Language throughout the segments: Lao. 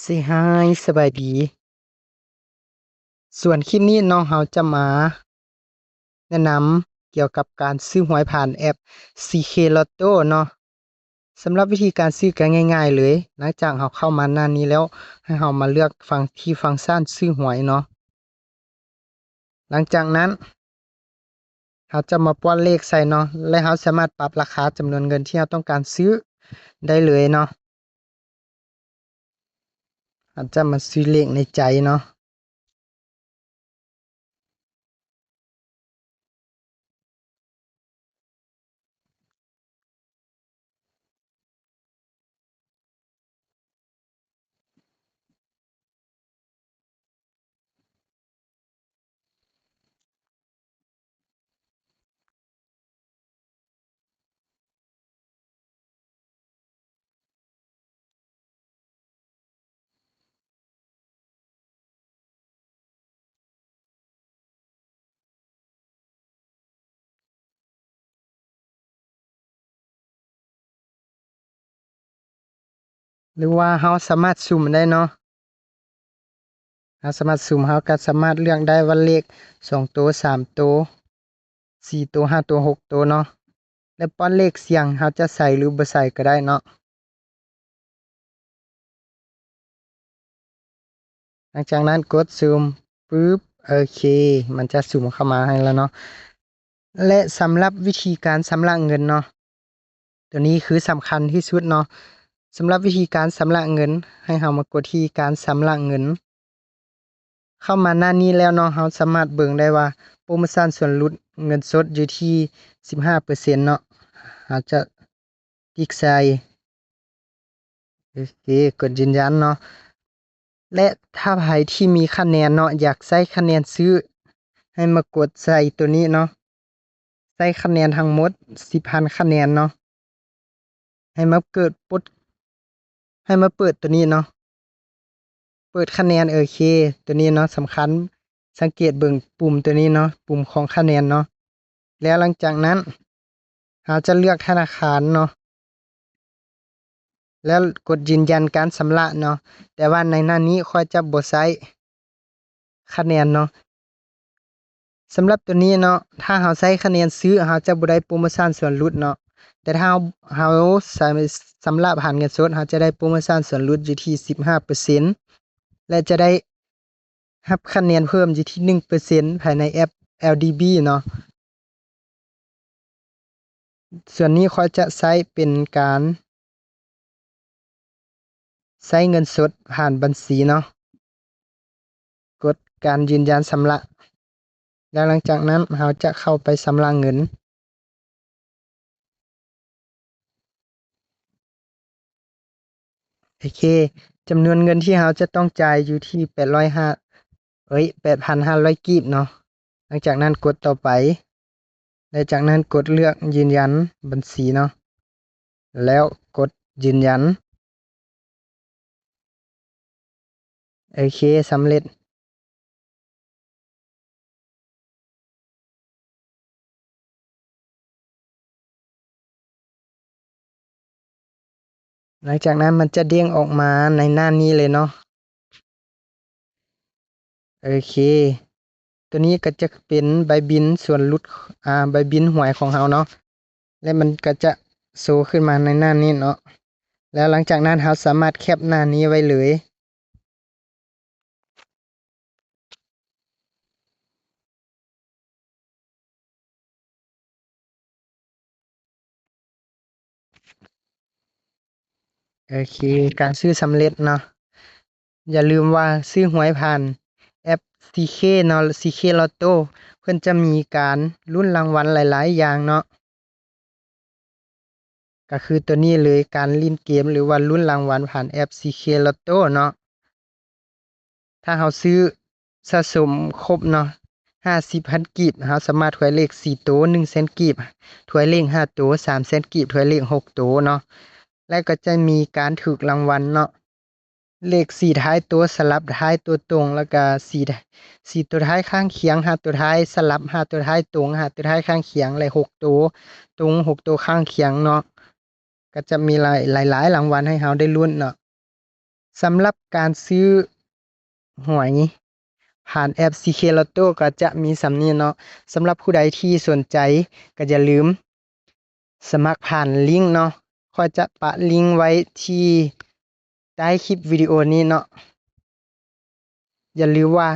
Say hi ສະບາຍດີ. ສ່ວນຄລິບນີ້ເນາະ ເຮົາຈະມາແນະນຳກ່ຽວກັບການຊື້ຫວຍຜ່ານແອັບ ຊີເຄ Lotto ເນາະ. ສຳລັບວິທີການຊື້ກໍງ່າຍໆເລີຍ, ຫຼັງຈາກເຮົາເຂົ້າມາໜ້ານີ້ແລ້ວ ໃຫ້ເຮົາມາເລືອກຟັງທີ່ຟັງຊັນຊື້ຫວຍເນາະ. ຫຼັງຈາກນັ້ນ ເຮົາຈະມາປ້ອນເລກໃສ່ເນາະ ແລະ ເຮົາສາມາດປັບລາຄາຈຳນວນເງິນທີ່ເຮົາຕ້ອງການຊື້ໄດ້ເລີຍເນາະ. ເຮົາຈະມາຊື້ເລກໃນໃຈເນາະ. ຫຼືວ່າເຮົາສາມາດສຸ່ມໄດ້ເນາະ. ເຮົາສາມາດສຸ່ມ, ເຮົາກໍສາມາດເລືອກໄດ້ວ່າເລກສອງໂຕ, ສາມໂຕ, ສີ່ໂຕ, ຫ້າໂຕ, ຫົກໂຕເນາະ ແລະ ປ້ອນເລກສ່ຽງ, ເຮົາຈະໃສ່ ຫຼື ບໍ່ໃສ່ກໍໄດ້ເນາະ. ຫຼັງຈາກນັ້ນກົດສຸ່ມປຶບ, ໂອເຄ, ມັນຈະສຸ່ມເຂົ້າມາໃຫ້ແລ້ວເນາະ. ແລະ ສຳລັບວິທີການຊຳລະເງິນເນາະ, ຕົວນີ້ຄືສຳຄັນທີ່ສຸດເນາະ. ສຳລັບວິທີການຊຳລະເງິນ, ໃຫ້ເຮົາມາກົດທີ່ການຊຳລະເງິນ. ເຂົ້າມາໜ້ານີ້ແລ້ວເນາະ, ເຮົາສາມາດເບິ່ງໄດ້ວ່າໂປຣໂມຊັນສ່ວນຫຼຸດເງິນສົດຢູ່ທີ່ສິບຫ້າເປີເຊັນເນາະ. ເຮົາຈະຕິກໃສ່ ໂອເຄ, ກົດຢືນຢັນເນາະ. ແລະ ຖ້າໃຜທີ່ມີຄະແນນເນາະ, ຢາກໃຊ້ຄະແນນຊື້, ໃຫ້ມາກົດໃສ່ຕົວນີ້ເນາະ. ໃຊ້ຄະແນນທັງໝົດສິບພັນຄະແນນເນາະ. ໃຫ້ມາເກີດປົດ, ໃຫ້ມາເປີດຕົວນີ້ເນາະ. ເປີດຄະແນນ, ໂອເຄ, ຕົວນີ້ເນາະສຳຄັນ. ສັງເກດເບິ່ງປຸ່ມຕົວນີ້ເນາະ, ປຸ່ມຂອງຄະແນນເນາະ. ແລ້ວຫຼັງຈາກນັ້ນ ເຮົາຈະເລືອກທະນາຄານເນາະ ແລ້ວກົດຢືນຢັນການຊຳລະເນາະ. ແຕ່ວ່າໃນໜ້ານີ້ຂ້ອຍຈະບໍ່ໃຊ້ຄະແນນເນາະ. ສຳລັບຕົວນີ້ເນາະ, ຖ້າເຮົາໃຊ້ຄະແນນຊື້, ເຮົາຈະບໍ່ໄດ້ໂປຣໂມຊັນສ່ວນຫຼຸດເນາະ. ແຕ່ຖ້າເຮົາ, ເຮົາສາ, ຊຳລະຜ່ານເງິນສົດ, ເຮົາຈະໄດ້ໂປຣໂມຊັນສ່ວນຫຼຸດຢູ່ທີ່ສິບຫ້າເປີເຊັນ ແລະ ຈະໄດ້ ຮັບຄະແນນເພີ່ມຢູ່ທີ່ໜຶ່ງເປີເຊັນພາຍໃນແອັບ ແອລດີບີ ເນາະ. ສ່ວນນີ້ຂ້ອຍຈະໃຊ້ເປັນການໃຊ້ເງິນສົດຜ່ານບັນຊີເນາະ. ກົດການຢືນຢັນຊຳລະ ແລ້ວຫຼັງຈາກນັ້ນເຮົາຈະເຂົ້າໄປຊຳລະເງິນ. ໂອເຄ, ຈຳນວນເງິນທີ່ເຮົາຈະຕ້ອງຈ່າຍຢູ່ທີ່ແປດຮ້ອຍຫ້າ, ເອີຍ, ແປດພັນຫ້າຮ້ອຍກີບເນາະ. ຫຼັງຈາກນັ້ນກົດຕໍ່ໄປ ແລະ ຈາກນັ້ນກົດເລືອກຢືນຢັນບັນຊີເນາະ ແລ້ວກົດຢືນຢັນ. ໂອເຄ, ສຳເລັດ. ຫຼັງຈາກນັ້ນມັນຈະເດ້ງອອກມາໃນໜ້ານີ້ເລີຍເນາະ. ໂອເຄ, ຕົວນີ້ກໍຈະເປັນໃບບິນສ່ວນຫຼຸດ, ອາ, ໃບບິນຫວຍຂອງເຮົາເນາະ. ແລະ ມັນກໍຈະໂຊຂຶ້ນມາໃນໜ້ານີ້ເນາະ. ແລ້ວຫຼັງຈາກນັ້ນເຮົາສາມາດແຄບໜ້ານີ້ໄວ້ເລີຍ. ໂອເຄ, ການຊື້ສຳເລັດເນາະ. ຢ່າລືມວ່າຊື້ຫວຍຜ່ານແອັບ ຊີເຄ ເນາະ, ຊີເຄ Lotto ເພິ່ນຈະມີການລຸ້ນລາງວັນຫຼາຍໆຢ່າງເນາະ. ກໍຄືຕົວນີ້ເລີຍ, ການຫຼິ້ນເກມ ຫຼືວ່າລຸ້ນລາງວັນຜ່ານແອັບ ຊີເຄ Lotto ເນາະ. ຖ້າເຮົາຊື້ສະສົມຄົບເນາະ ຫ້າສິບພັນກີບ, ເຮົາສາມາດຖວຍເລກສີ່ໂຕ ໜຶ່ງແສນກີບ, ຖວຍເລກຫ້າໂຕ ສາມແສນກີບ, ຖວຍເລກຫົກໂຕເນາະ. ແລ້ວກໍຈະມີການຖືກລາງວັນເນາະ. ເລກສີ່ທ້າຍໂຕສະຫຼັບທ້າຍໂຕຕົງ, ແລ້ວກະສີ່, ສີ່ໂຕທ້າຍຂ້າງຄຽງ, ຫ້າໂຕທ້າຍສະຫຼັບ, ຫ້າໂຕທ້າຍຕົງ, ຫ້າໂຕທ້າຍຂ້າງຄຽງ ແລະ ຫົກໂຕຕົງ, ຫົກໂຕຂ້າງຄຽງເນາະ. ກໍຈະມີຫຼາຍ, ຫຼາຍໆລາງວັນໃຫ້ເຮົາໄດ້ລຸ້ນເນາະ. ສຳລັບການຊື້ຫວຍຜ່ານແອັບ ຊີເຄ ລອດໂຕ້ ກໍຈະມີສ່ຳນີ້ເນາະ. ສຳລັບຜູ້ໃດທີ່ສົນໃຈກໍຢ່າລືມສະໝັກຜ່ານລິ້ງເນາະ. ຂ້ອຍຈະປະລິ້ງໄວ້ທີ່ໃຕ້ຄລິບວິດີໂອນີ້ເນາະ. ຢ່າລືມວ່າ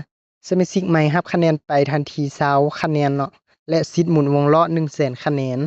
ສະມາຊິກໃໝ່ຮັບຄະແນນໄປທັນທີຊາວຄະແນນເນາະ ແລະ ສິດໝູນວົງລໍ້ໜຶ່ງແສນຄະແນນ.